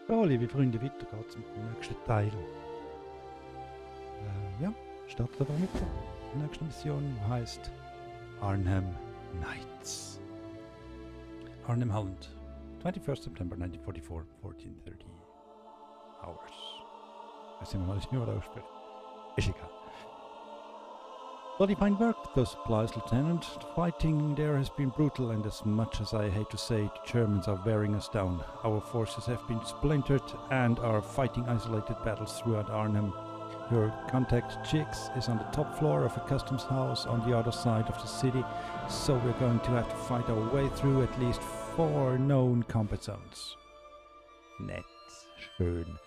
So, liebe Freunde, weiter geht's mit dem nächsten Teil. Ja, startet aber mit der nächsten Mission, die heisst Arnhem Nights. Arnhem Holland, 21st September 1944, 14:30 hours. Weiß nicht mal, wie man das ausspricht. Ist egal. Bloody fine work with those supplies, Lieutenant. The fighting there has been brutal, and as much as I hate to say it, the Germans are wearing us down. Our forces have been splintered and are fighting isolated battles throughout Arnhem. Your contact, Chicks, is on the top floor of a customs house on the other side of the city, so we're going to have to fight our way through at least 4 known combat zones. Nett. Schön.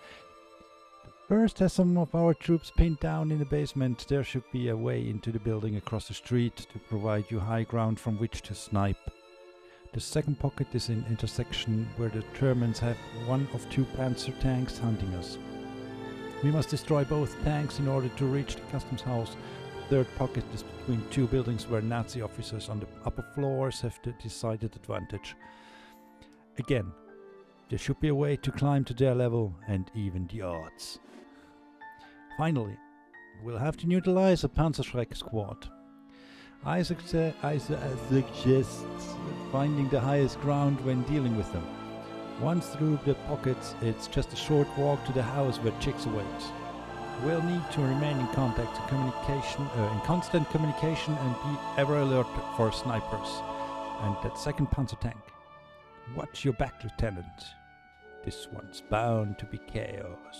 First, has some of our troops pinned down in the basement. There should be a way into the building across the street to provide you high ground from which to snipe. The second pocket is in intersection where the Germans have one of 2 Panzer tanks hunting us. We must destroy both tanks in order to reach the customs house. The third pocket is between 2 buildings where Nazi officers on the upper floors have the decided advantage. Again, there should be a way to climb to their level and even the odds. Finally, we'll have to neutralize a Panzerschreck squad. I suggest finding the highest ground when dealing with them. Once through the pockets, it's just a short walk to the house where Chicks awaits. We'll need to remain in contact, in constant communication, and be ever alert for snipers and that second Panzer tank. Watch your back, Lieutenant. This one's bound to be chaos.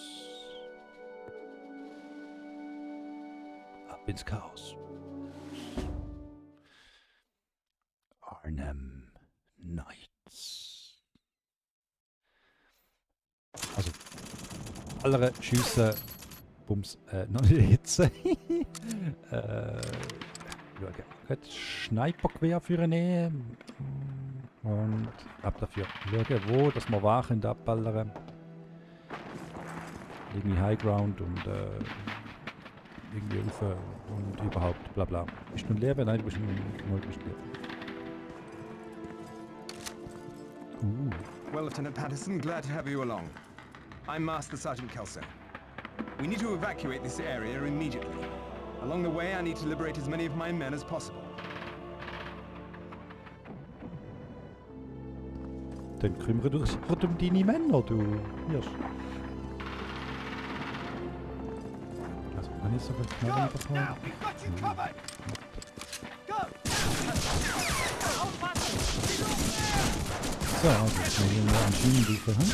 Ab ins Chaos. Arnhem Nights. Also, alle Schüsse, Bums, noch nicht jetzt. Schauen. Snipergewehr für nehmen. Und ab dafür. Schauen, wo, dass wir wachen und abballern. Irgendwie High Ground und irgendwie rauf und überhaupt, bla bla. Bist du ein Leben? Nein, du bist ein Leben. Well, Lieutenant Patterson, glad to have you along. I'm Master Sergeant Kelso. We need to evacuate this area immediately. Along the way, I need to liberate as many of my men as possible. Dann kümmere dich um deine Männer, du Hirsch. Also, wenn ich so viel Knarren bekomme. So, also jetzt mal hier mal einen Schienenliefer hin.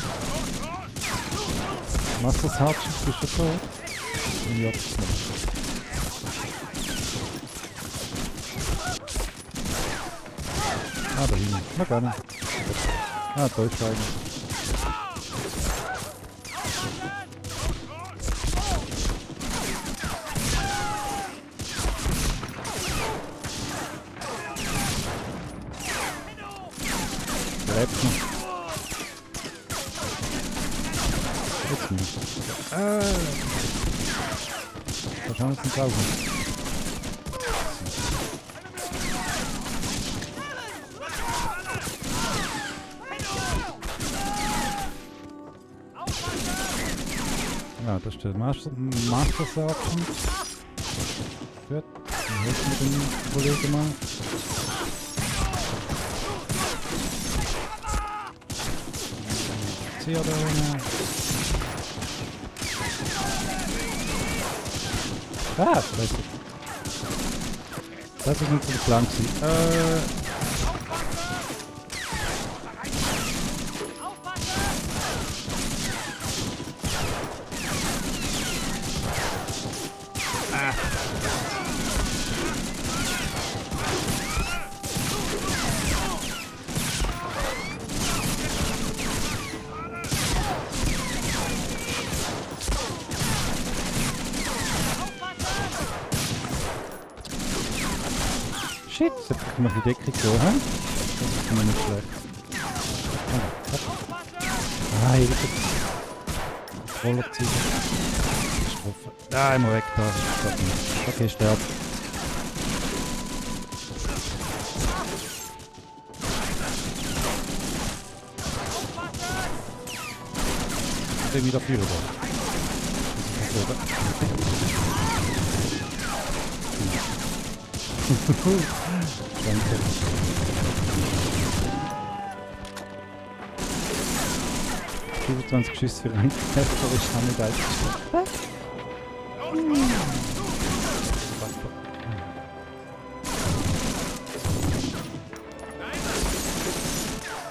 Master Sergeant, bist du tot? Und ja, das nicht. Ah, da hinten. Na gar nicht. Ah, durchsteigen. Bleibt noch. Jetzt nicht. Da schauen wir uns nicht laufen. Ja, das ist der Master Sergeant. Gut, dann helfen wir dem Kollegen mal. Hier da unten. Ah, vielleicht. Das ist nicht so geplant. Shit, jetzt kann man die Deckung so, hä? Das ist immer nicht schlecht. Ah, hier wird jetzt voller Zeit. Ah, immer weg da. Okay, sterb. bringe mich dafür über. Danke. 25 Schüsse für einen Treffer ist auch nicht alt.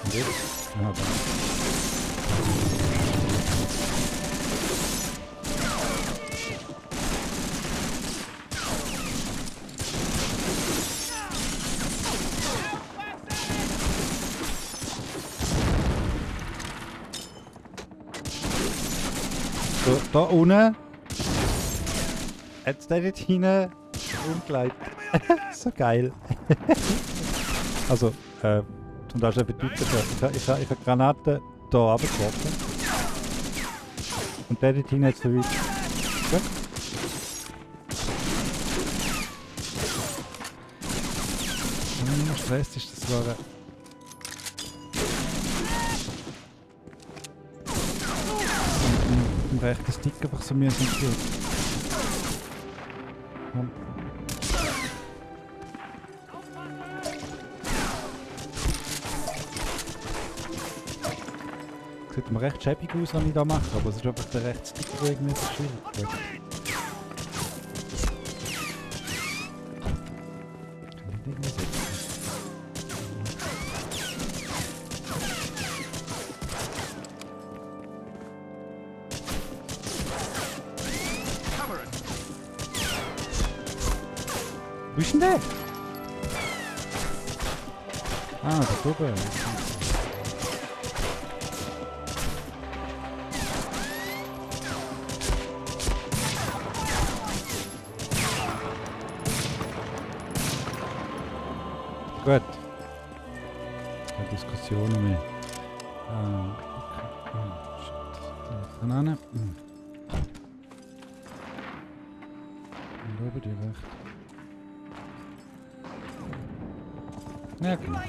Und jetzt? Ja, dann. So, da unten. Jetzt da dort hinten umgelegt. So geil. Also, zum Beispiel bedeutet, ich habe Granaten hier runtergeworfen. Und der dort hinten jetzt so weit. Ja. Wenn man Stress ist, das war im rechten Stick einfach so mühsam geht. Ja. Sieht mir recht schäbig aus, was ich da mache, aber es ist einfach der rechte Stick, der irgendwie so schwierig wird. Kann ich nicht mehr setzen. Wo ist denn der? Ah, da oben. Gut. Keine Diskussionen mehr. Von an. Und oben die recht. Ja, genau.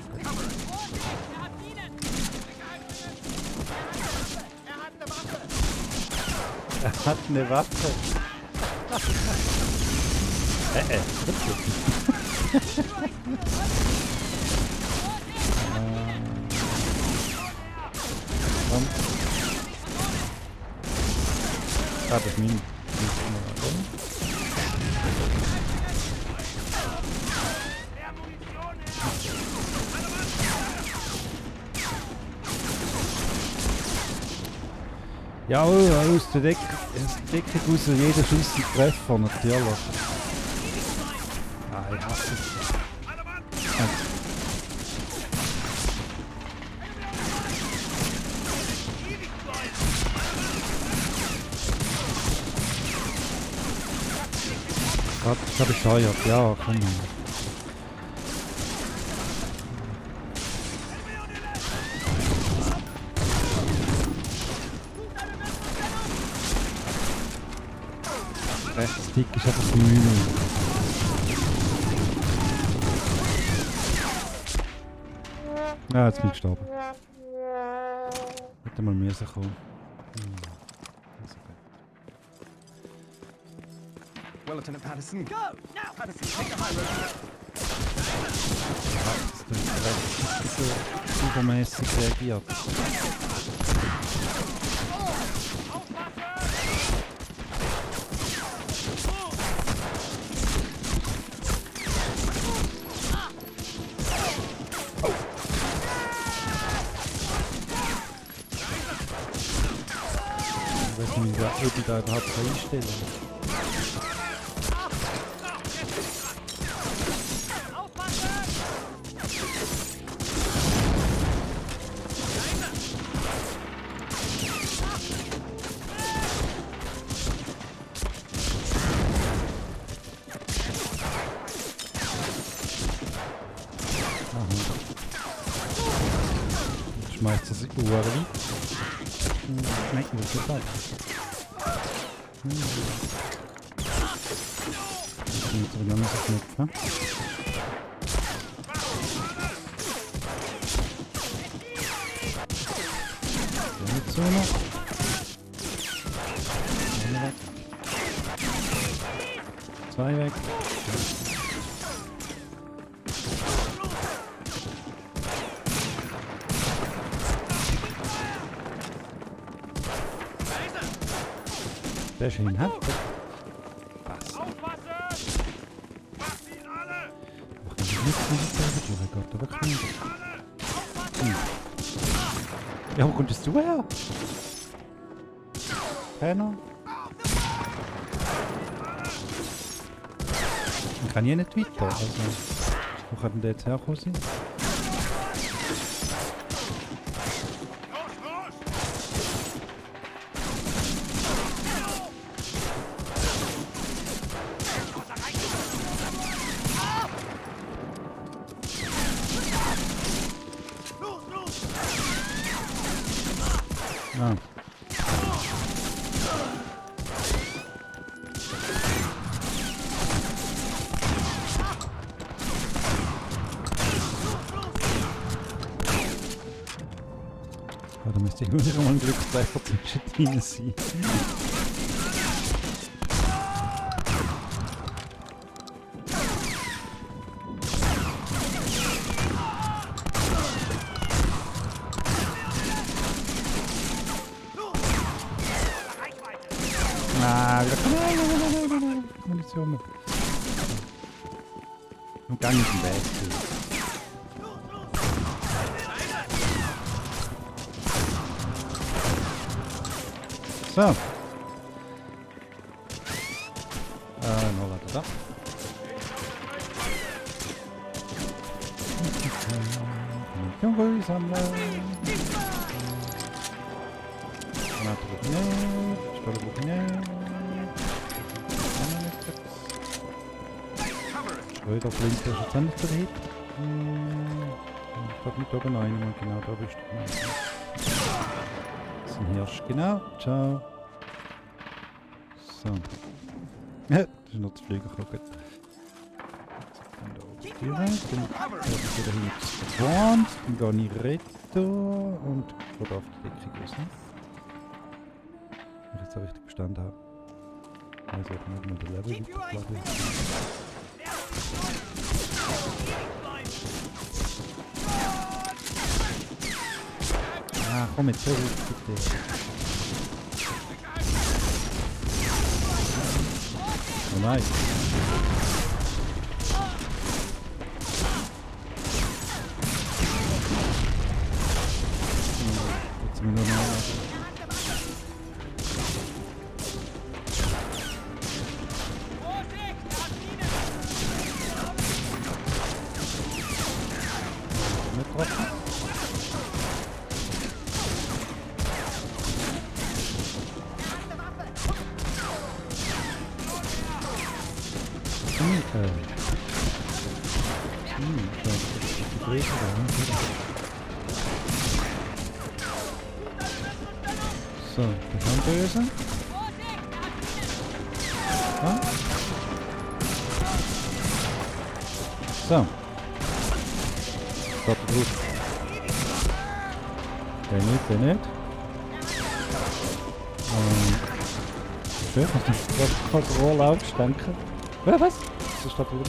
Er hat eine Waffe. Komm. Ah, das ist mein. Ja, aus der Decke raus jeder Schuss einen Treffer, natürlich. Ah, ich hasse es. Ich habe bescheuert, ja, komm mal. Rechts Stick ist einfach so müde. Ja, jetzt bin ich gestorben. Hätte mal müssen kommen. Well, Lieutenant Patterson. Go! Now! Patterson, take the high road. Das ist so übermäßig reagiert. Ich weiß nicht, ob ich da überhaupt einstellen kann. Schmeißt das in die Uhr rein. Schmeckt mir das total. Ich bin jetzt wieder noch so Knöpfe. Der jetzt so noch. weg. 2 weg. Sehr schön, hä? Passt. Ach, ich muss nicht durch, Gott, aber wirklich nicht. Ja, wo kommst du her? Keiner? Ich kann hier nicht weiter, also... Wo kann denn der jetzt herkommen sein? Ah. Oh, da müsste ich nur noch mal ein Glückstreffer zwischen ihnen sein. Ah, nein, Munition mehr. Und Gang ist ein Weg. So. Noch weiter da. Junge, sammeln. Granate brauche ich nicht. Pistole brauche ich nicht. Schröder blinkt ist jetzt auch nicht so weit. Ich glaube nicht oben rein, genau da bist du. Das ist ein Hirsch, genau. Ciao. So. Ja, das ist noch zu fliegen, gut. Dann da oben die Tür rein, dann werde ich wieder hinten verwandt, dann gehe ich retour und gehe auf die Deckung raus. Wenn ich jetzt auch richtig verstanden habe. Also ich muss mal den Level weiterplagen. Ah, komm jetzt, so gut, bitte. Oh nein. Jetzt sind wir nur noch. Nicht treffen. So, das haben wir böse. Ja. So. Stopp, gut. Der nicht, der nicht. Schön, dass das Kontrolle aufgestanken. Ja, was? Das ist da gut.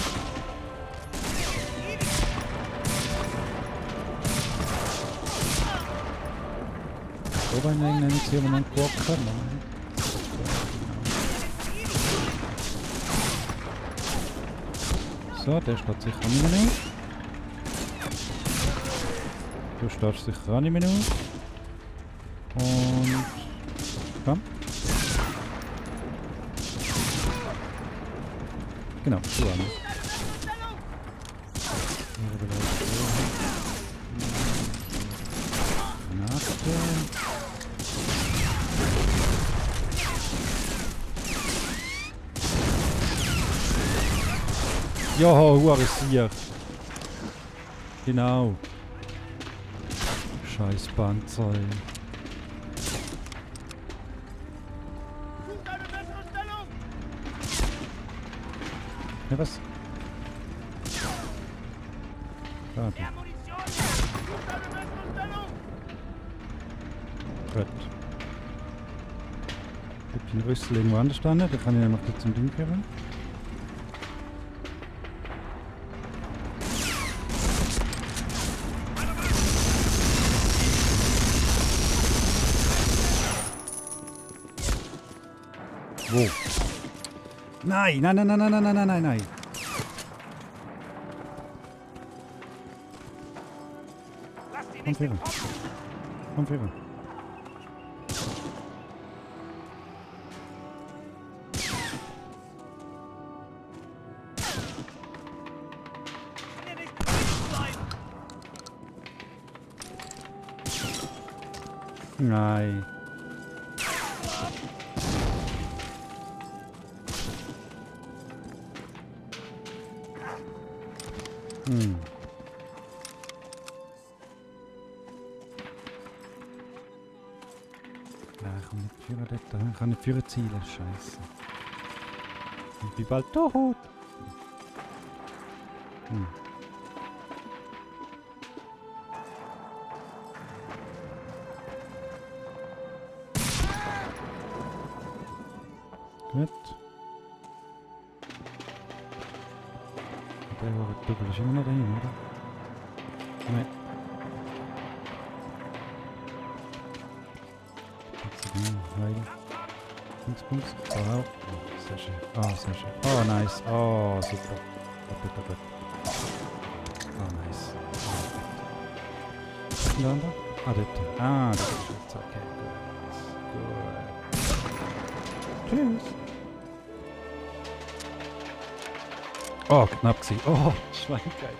Wobei ich nicht jemand gucken kann. So, der steht sicher auch nicht mehr auf. Du stehst sicher auch nicht mehr auf. Und... komm. Genau, du auch nicht. Ja, Huarisier. Genau. Scheiß Panzer. Ja, was? Schade. Gut. Ich habe den Rüssel irgendwo anders stehen, da kann ich ja noch zum Ding gehen. Wo? Nein, nein, nein, nein, nein, nein, nein, nein, nein. Komm führen. Komm führen. Nein. Ja, ich kann nicht führen dort. Ich kann nicht führen zielen. Scheiße. Ich bin bald tot. Gut. Der Double ist immer noch dahin, oder? Nein. Heil. Links. Oh, sehr schön. Oh, sehr schön. Oh, nice. Oh, super. Gut. Oh, nice. Und der andere? Ah, dort. Ah, das ist jetzt okay. Gut. Tschüss. Oh, knapp gewesen. Oh, Schweinegeil.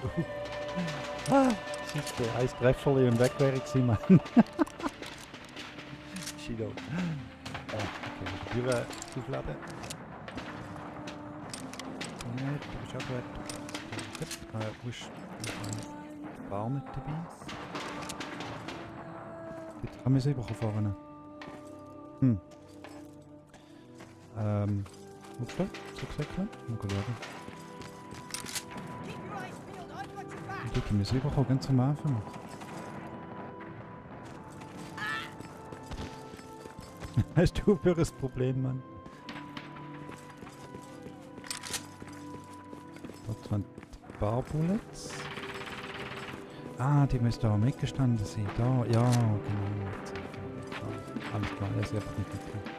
Ah, super. Ein Trefferli und weg wäre ich gewesen, Mann. Shido. Okay, die Türe aufladen. Nein, du bist auch weg. Wo ist die Bar nicht dabei? Bitte, kann man sie überkommen vorne? Wo steht? Zurücksäckeln? Mal schauen. Und dort müssen wir überkommen, ganz am Anfang. Hast du für ein Problem, Mann? Dort waren die Barbullets. Ah, die müsste auch mitgestanden sein. Da, ja, genau. Alles klar, er ist einfach nicht mitgenommen.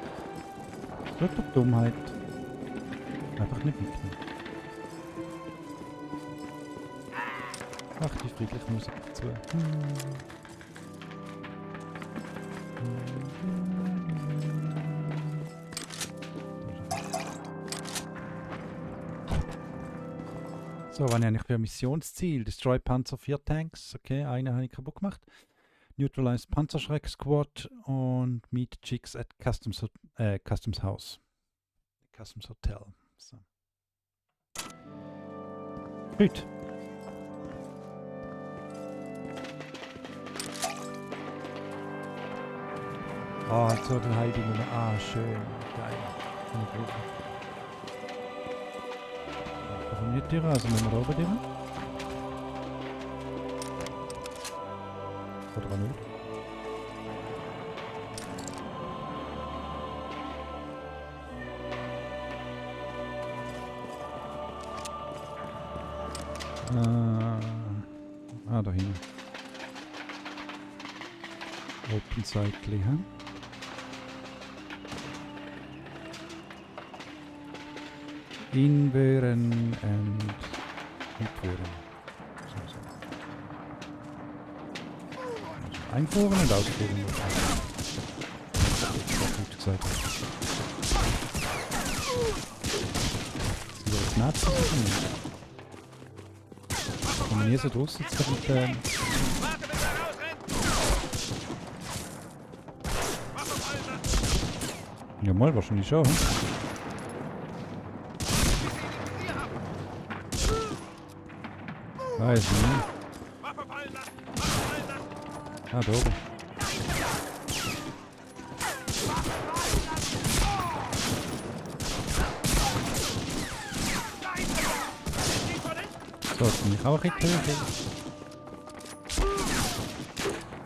Das ist doch Dummheit. Einfach nicht mitgenommen. Ach, die friedliche Musik dazu. So, was habe ich für ein Missionsziel? Destroy Panzer 4 Tanks. Okay, eine habe ich kaputt gemacht. Neutralize Panzerschreck Squad und Meet Chicks at Customs House. Customs Hotel. So. Gut. Oh, jetzt so den Heiligen. Ah, schön. Geil. Kann ich brauchen. Warum nicht die Also müssen wir da oben die Oder auch nicht? Da hinten. Open Cycle, hä? Inwehren und entführen. So. Also einfuhren und ausführen. Gut gesagt. Sind das Nazis oder nicht? Kann man hier so durchsitzen und ja mal, wahrscheinlich schon. Weiß ich nicht. Ah, da oben. So, jetzt bin ich auch ein bisschen höher.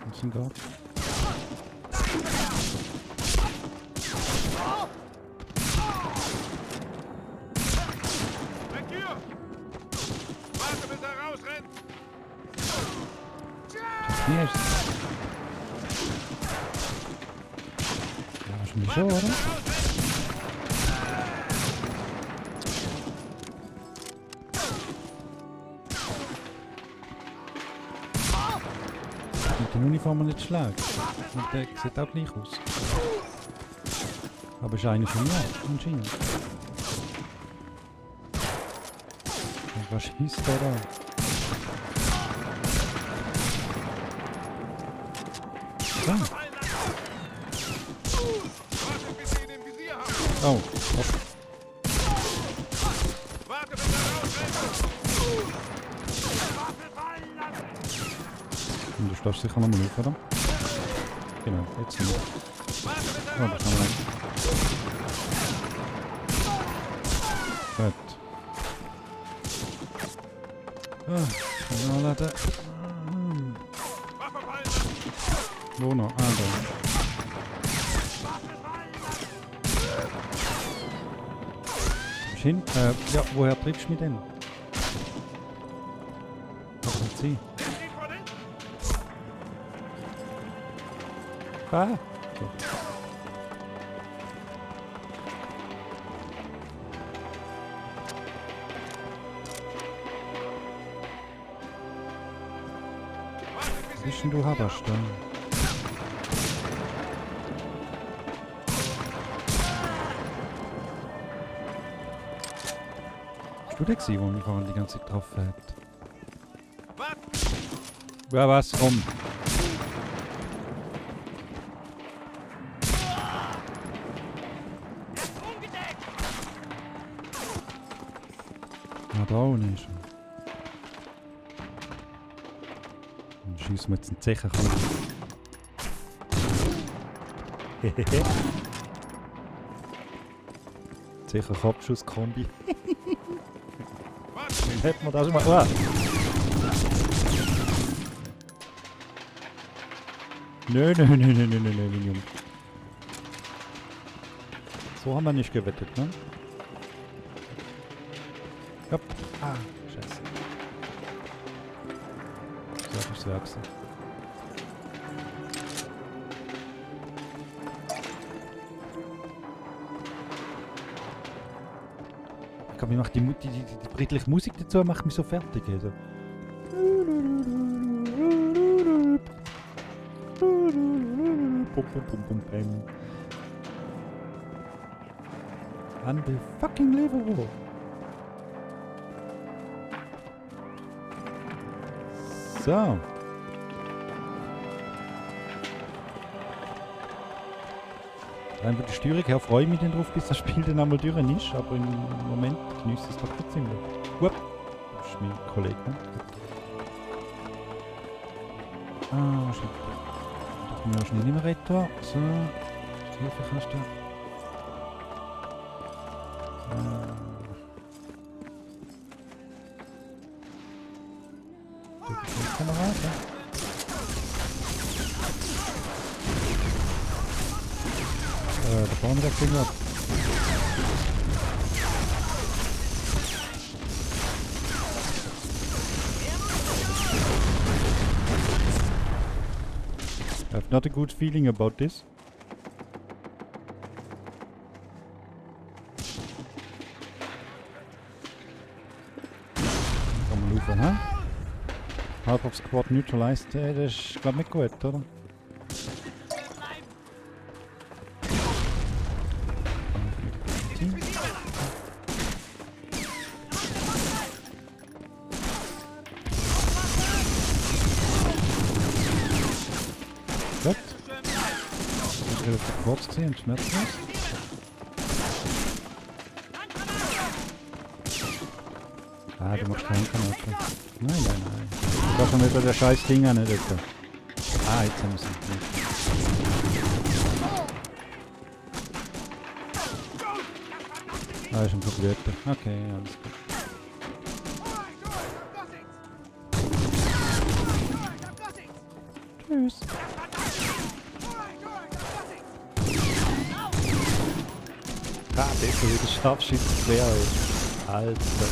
Und sind da. mir ist es. Ja, wahrscheinlich schon, oder? Mit der Uniform nicht schlägt. Und der sieht auch gleich aus. Aber ist einer von mir, anscheinend. Und was schießt der da? So. Oh, hopp. Und du stehst sicher nochmal auf, oder? Genau, jetzt sind wir. Oh, da kann man rein. Gut. Ah, anladen. Wo noch? Ah, da. Hin? Ja, woher triffst du mich denn? Was sind sie? Ah! Okay. Was bist denn du Haberst da? Bist du der gewesen, der mich vorhin die ganze Zeit getroffen hat? Ja, was? Komm! Ah, da unten ist er. Dann schiessen wir jetzt einen Zecher. Hehehe. Zecher Kopfschuss-Kombi. Dann hätten wir das schon mal. Oh. Nö, Junge. So haben wir nicht gewettet, ne? Hopp. Ah, scheiße. So, ich sag's. Ich glaube, mir macht die britliche Musik dazu macht mich so fertig. Also. Unfucking-livable. So. Rein von der Steuerung her freue ich mich dann drauf, bis das Spiel dann einmal durch ist, aber im Moment genießt es doch ziemlich. Wupp. Das ist mein Kollege, ne? Ah, shit. Ich muss schnell nicht mehr retten. So. Hilfe kannst du. Kamerad, ja. Da vorne der Finger. I have not a good feeling about this. Kann man laufen, hä? Halb of Squad neutralized, das ist glaube ich nicht gut, oder? Gut. Das ist relativ kurz gesehen und schmerzlos. Ah, du machst keinen Kanal. Nein. Du darfst schon wieder der scheiß Ding an, nicht etwa. Ah, jetzt haben wir es nicht. Ah, ist ein Verblöder. Okay, alles gut. Tschüss. Ah, der ist so wieder Scharfschützengewehr. Alter.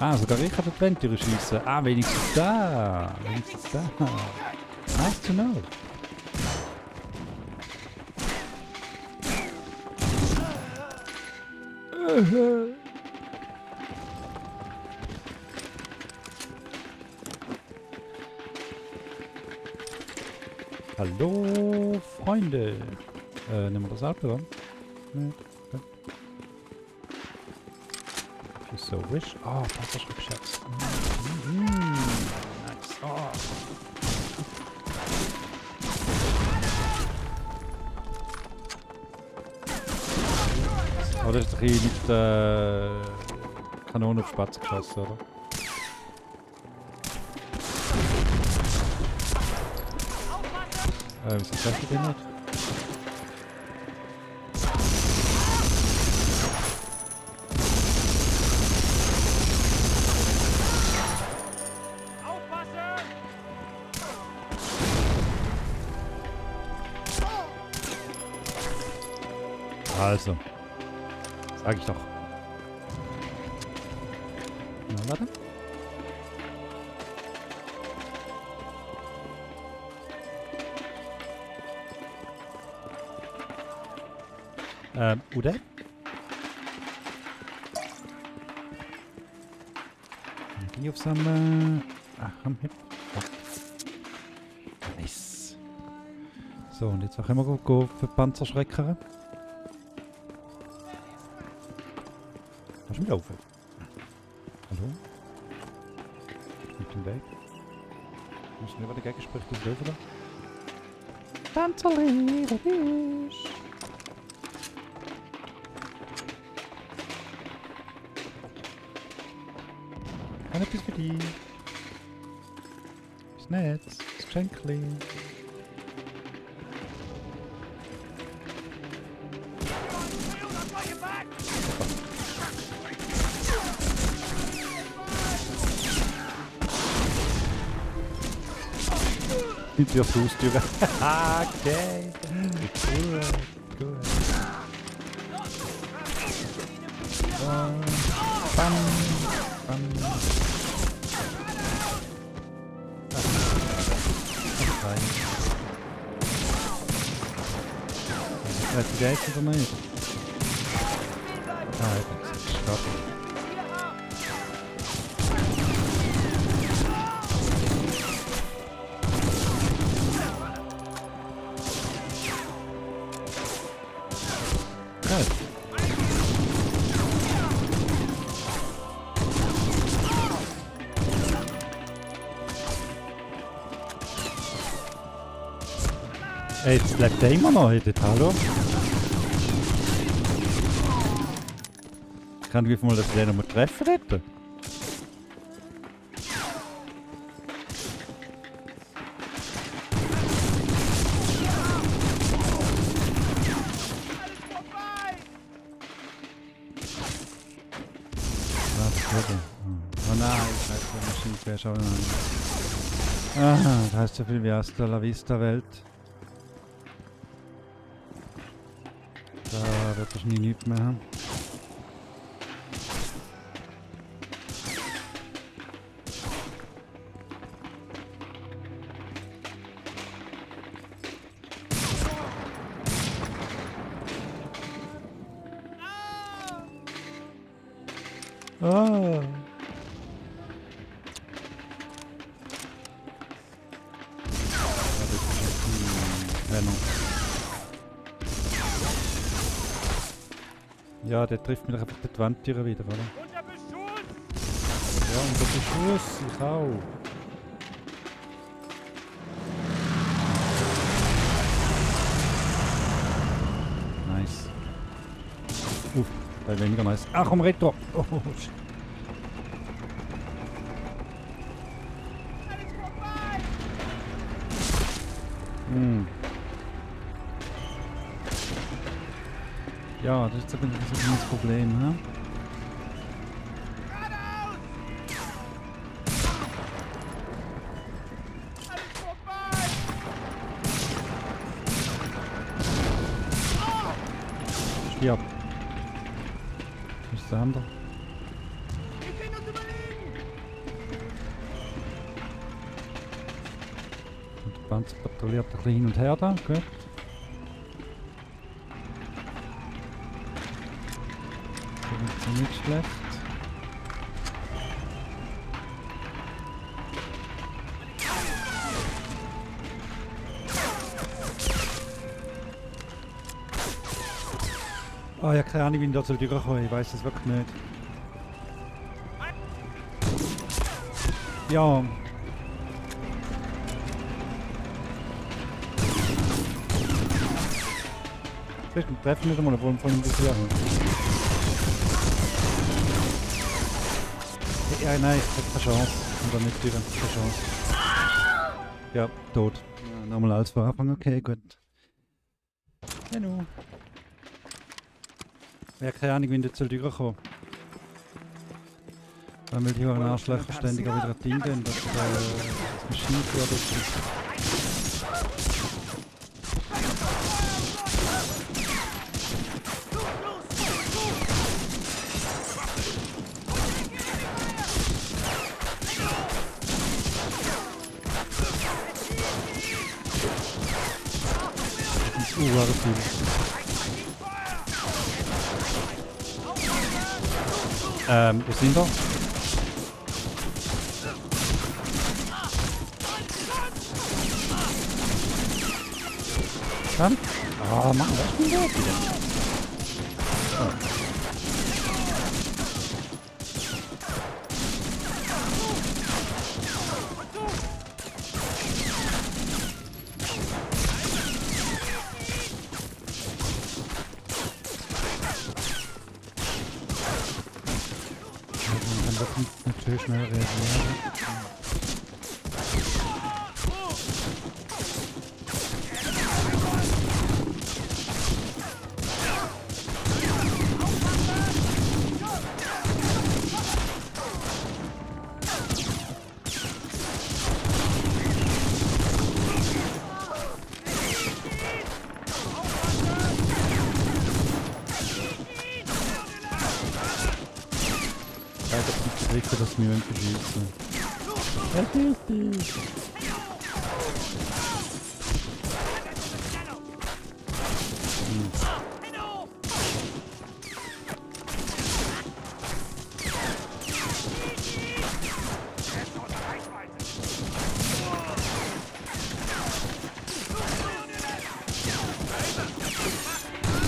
Ah, sogar ich kann die Wendtüre schiessen. Ah, wenigstens da. Wenigstens da. Nice to know. Hallo, Freunde. Nehmen wir das ab, oder? Nee, okay. If you so wish. Oh, Panzerschreckschatz. Nice. Oh. Oh, das ist doch hier mit Kanone auf Spatzen geschossen, oder? Wieso treffe ich den nicht? Also. Sag ich doch. Na, warte. Ude? Bin ich auf so einem... am Hip. Nice. So, und jetzt auch immer go für Panzerschrecker. Kannst du mich laufen? Hallo? Mit dem Weg? Muss nicht über den Gegensprich des Löwen da? Panzerli, das ist... Kann etwas für dich. Das Netz, das Geschenkli. Nicht wie auf die Haustür. Okay. Gut. Bam. Weißt du, der ist oder nicht? Ah, das ist schade. Ey, jetzt bleibt der immer noch heute, hallo? Ich kann wie mal, dass wir den nochmal treffen hätten. Oh nein, ich weiß, der Maschinengewehr schauen. Ah, das heißt so viel wie Hasta la Vista Welt. Da wird wahrscheinlich nichts mehr haben. Ah. Ja, der trifft mich doch einfach die Wandtüre wieder, oder? Ja, und der Beschuss, ich auch. Nice. Bei weniger nice. Ach, komm, Retro! Oh, shit. Ja, das ist ein bisschen das Problem, hä? Stirb. Was ist der andere? Ich kann uns überleben! Panzer patrouilliert ein bisschen hin und her da, gut. Das ist nicht schlecht. Ah, ja, keine Ahnung, wie ich da durchkommen soll. Ich weiß es wirklich nicht. Ja. Vielleicht treffen wir nicht einmal, obwohl wir von ihm das lernen. Ja, nein, ich habe keine Chance. Und dann nicht durch, keine Chance. Ja, tot. Ja, nochmal alles von Anfang, okay, gut. Hallo. Ja, keine Ahnung, wie ich da durchkommen. Dann will die Huren Arschlöcher ständig auch wieder ein Ding gehen, dass das Maschinengewehr ist. Warte viel. Wo sind wir? Dann? Ah, machen wir das gut wieder. Das ist natürlich schnell reagieren. Für das Mühen beschießen. Was ist das?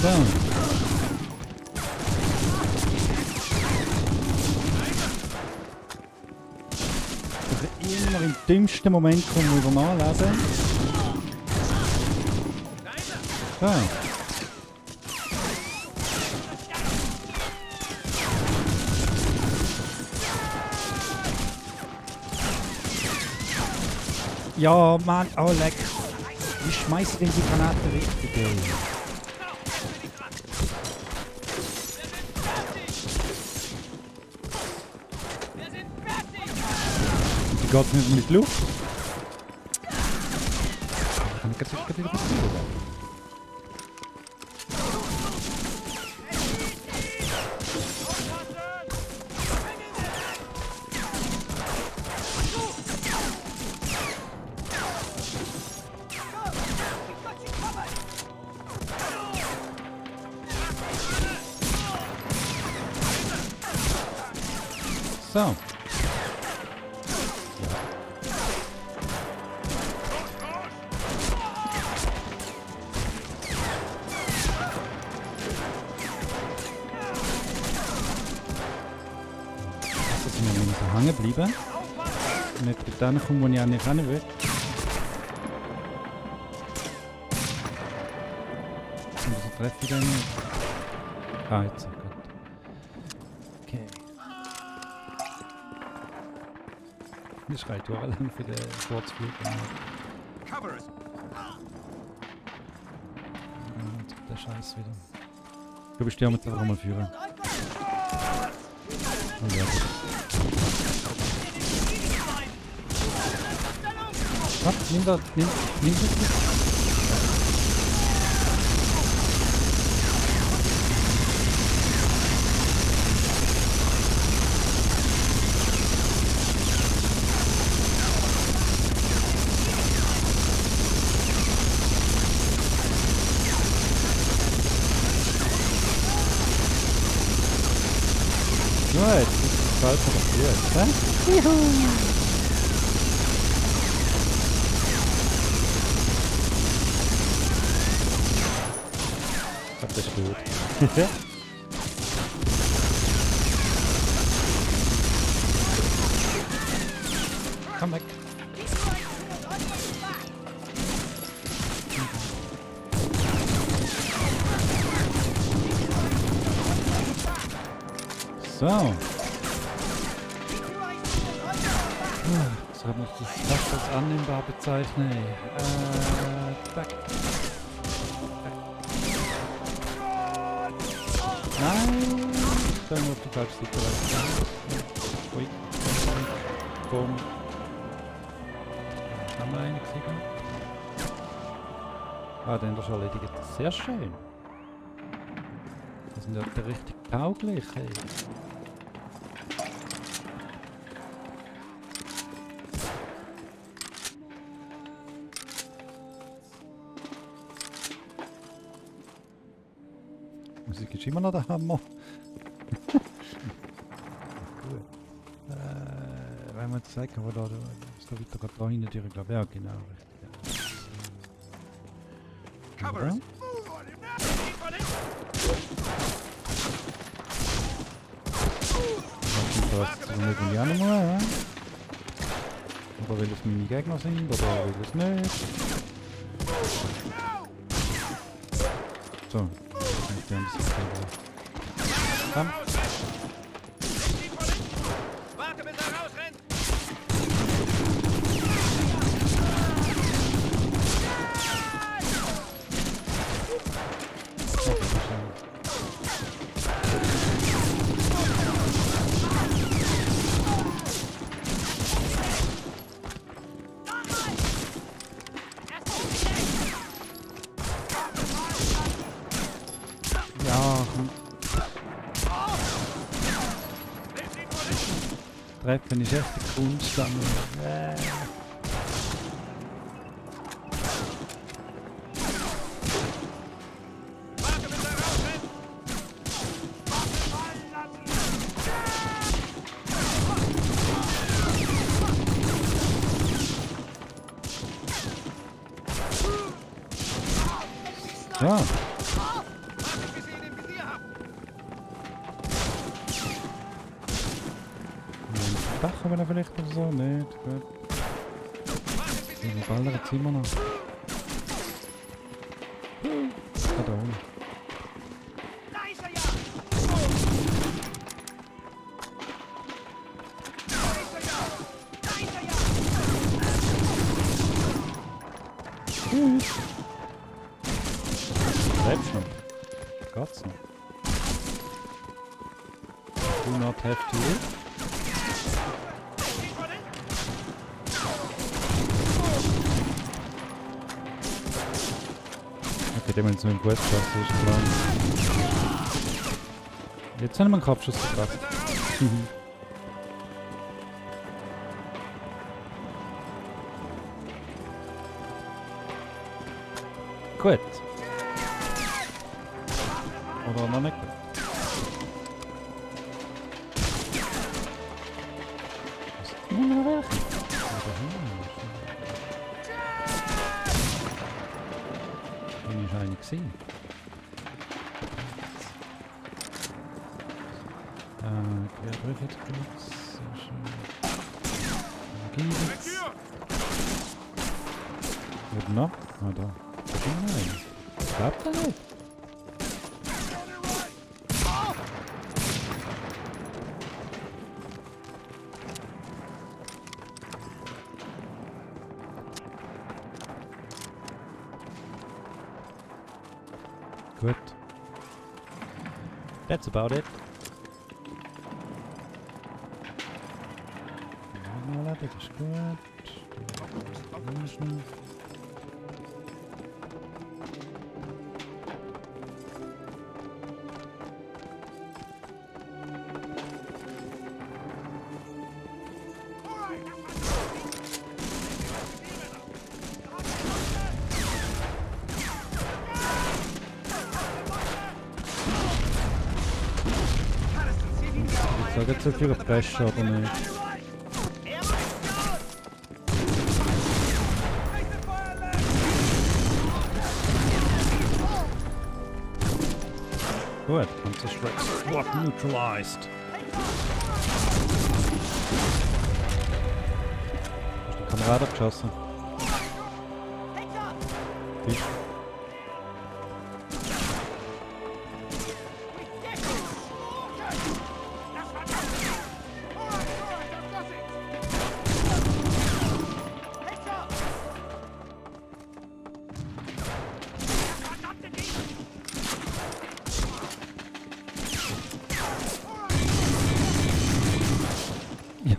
So. Immer im dümmsten Moment kommen wir über nachlesen. So. Ja, Mann, oh leck. Wie schmeißt denn die Granate richtig, ey? Geht nicht mit Luft? Kann ich gerade wieder passieren? So. Hängen bleiben. Nicht dort hinkommen, wo ich auch nicht hin will. Und so treffe ich den nicht. Ah, jetzt. Gut. Okay. Das schreit auch lang für den Kurzflug. Jetzt kommt der Scheiß wieder. Du bist ja jetzt einfach mal führen. Oh ja. Nimm das. Zeit fotografiert. Hä? Juhu! Das ist gut. Komm weg. So. So habe ich das fast als annehmbar bezeichnen. Zack. Nein! Dann auf die falsche Seite weiter. Ui. Boom. Haben wir einen gesehen? Ah, den ist erledigt. Sehr schön. Das sind ja richtig tauglich, hey. Musik ist immer noch der Hammer. Gut. Wenn man jetzt sagt, aber da weiter gerade da hinten durch, glaube ich, ja genau, richtig. Ja. Oder? Das nicht in die anderen mal, oder weil es meine Gegner sind, oder will es nicht. So, ich kann das jetzt wieder. Komm. Warte, bis er rausrennt! Treffen ist echt die Kunst. Ja. Dach haben wir vielleicht oder so? Nicht, gut. Die ballern jetzt immer noch. Ah, da oben. Lebst noch? Geht's noch? Do not have to live? Okay, dem haben wir einen Quest geschafft, das ist klar. Jetzt haben wir einen Kopfschuss gebracht. Gut. Oder noch nicht gut. Was nehmen wir noch welche? Den ist einer gesehen. Quer durch jetzt kurz. Sehr schön. Energiewitz. Wo noch? Ah, da. Nein. Klappt er nicht? Gut. That's about it. Ja, das ist gut. Sag jetzt so viel Pressure oder nicht? Gut, Panzer Strike Squad neutralized. Hast du den Kameraden abgeschossen? Wie?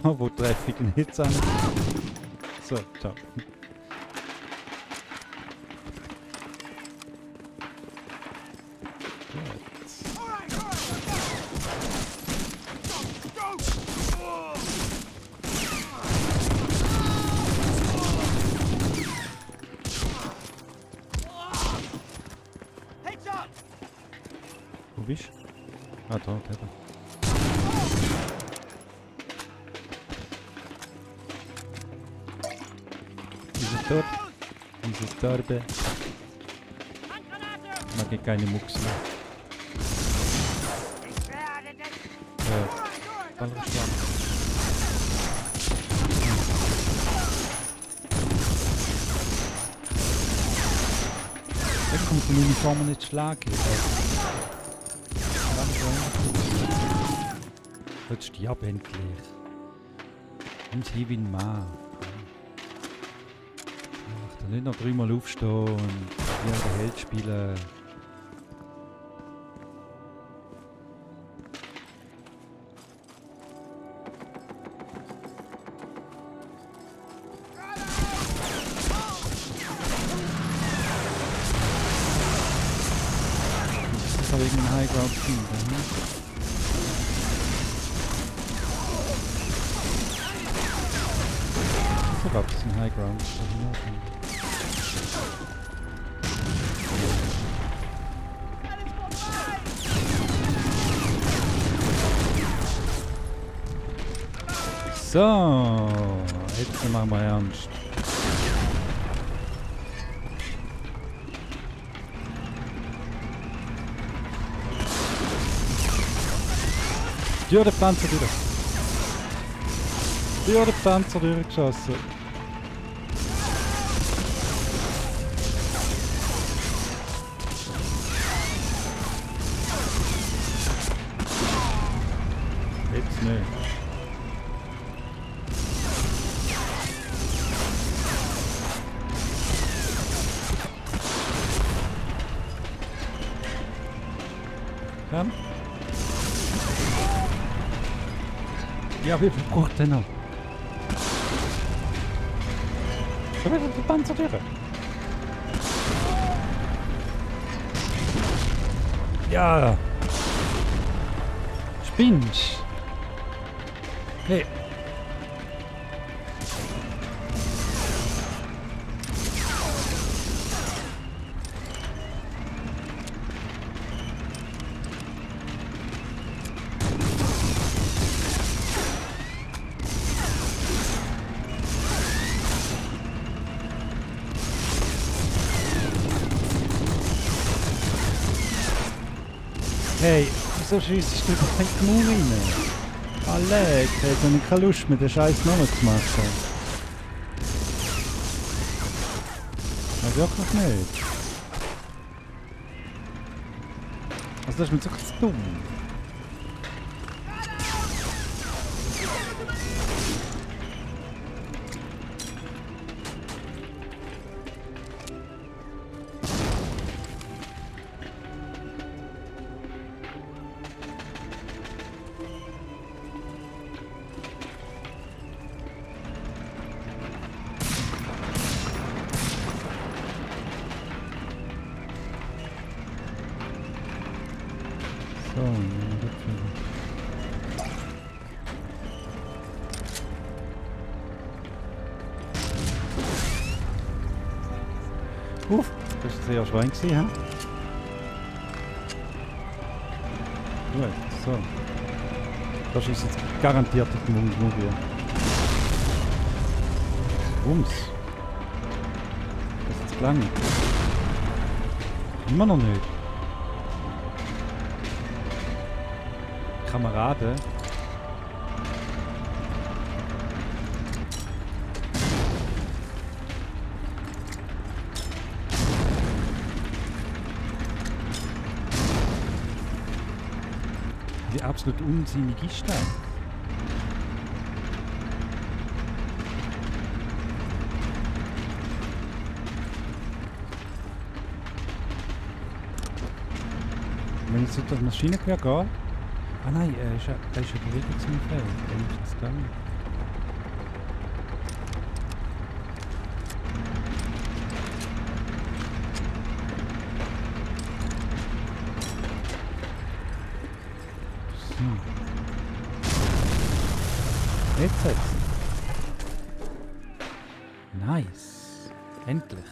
Ja, wo treffe ich den Hits an? So, ciao. Wo bist du? Ah, da, da. Dort, dieses Darbe. Mag ich keine Mucks mehr. Ballerschlag. Da kommt die Uniform nicht schlagen. Jetzt stirb endlich. Und hier wie ein Mann. Nicht noch 3-mal aufstehen und wie der Held spielen. Das habe ich einen High Ground gefunden. So gab es einen High Ground. So, jetzt machen wir ernst. Durch den Panzer durch. Durch den Panzer durchgeschossen. Jetzt nicht. Komm. Ja, wie viel braucht der noch? Schon wieder die Panzer durch. Ja. Spinnst. Hey. Hey, wieso schießt du da in die Mauer rein? Allee, ich hätte keine Lust mehr, den Scheiß nochmal zu machen. Ja, wirklich nicht. Also das ist mir so zu dumm. So, Uff, das ist sehr Schwein gewesen, hä? Gut, so. Das ist jetzt garantiert die Movie. Wumms. Das ist jetzt lang. Immer noch nicht. Kameraden. Wie absolut unsinnig ist das? Wenn jetzt das Maschinengewehr geht. Ah nein, er ist ja bewegungsunfähig. Er ist jetzt da. Jetzt. Nice. Endlich.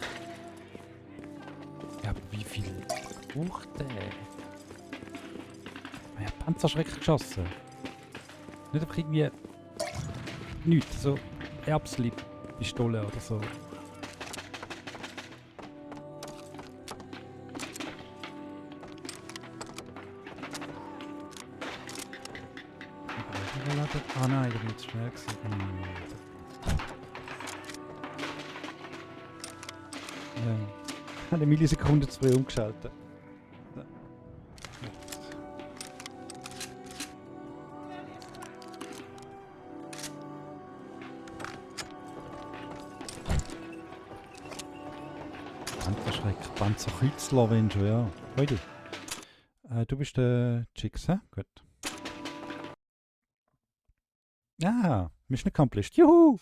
Ja, aber wie viel braucht der? Er hat Panzerschrecker geschossen. Nicht einfach irgendwie... Nichts, so Erbsli-Pistole oder so. Ah nein, ich bin jetzt schnell gewesen. Eine Millisekunde zu früh umgeschaltet. Panzerkreuzler, wenn schon, ja. Heute. Du bist der Chicks, hä? Gut. Ah, Mission accomplished. Juhu!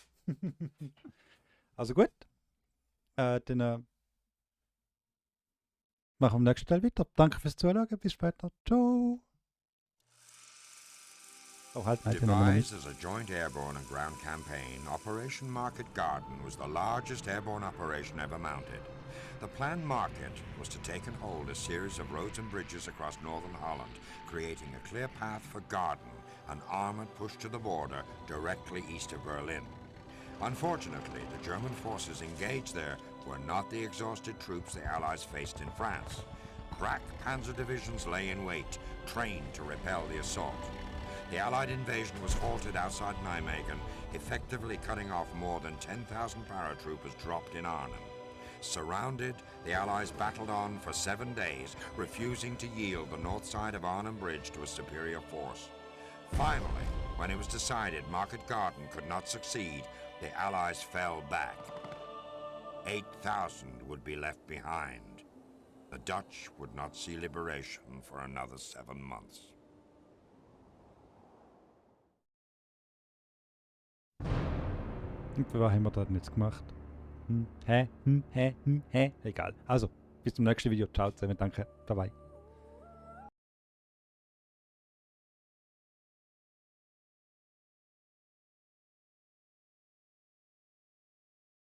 Also gut. Dann machen wir im nächsten Teil weiter. Danke fürs Zuschauen. Bis später. Ciao. Oh, halt, nein, den haben wir nicht. Devised as a joint airborne and ground campaign, Operation Market Garden was the largest airborne operation ever mounted. The planned market was to take and hold a series of roads and bridges across northern Holland, creating a clear path for Garden, an armored push to the border directly east of Berlin. Unfortunately, the German forces engaged there were not the exhausted troops the Allies faced in France. Crack panzer divisions lay in wait, trained to repel the assault. The Allied invasion was halted outside Nijmegen, effectively cutting off more than 10,000 paratroopers dropped in Arnhem. Surrounded, the Allies battled on for 7 days, refusing to yield the north side of Arnhem Bridge to a superior force. Finally, when it was decided Market Garden could not succeed, the Allies fell back. 8,000 would be left behind. The Dutch would not see liberation for another 7 months. Und was haben wir da denn jetzt gemacht? Egal. Also, bis zum nächsten Video. Ciao zusammen. Danke. Bye bye.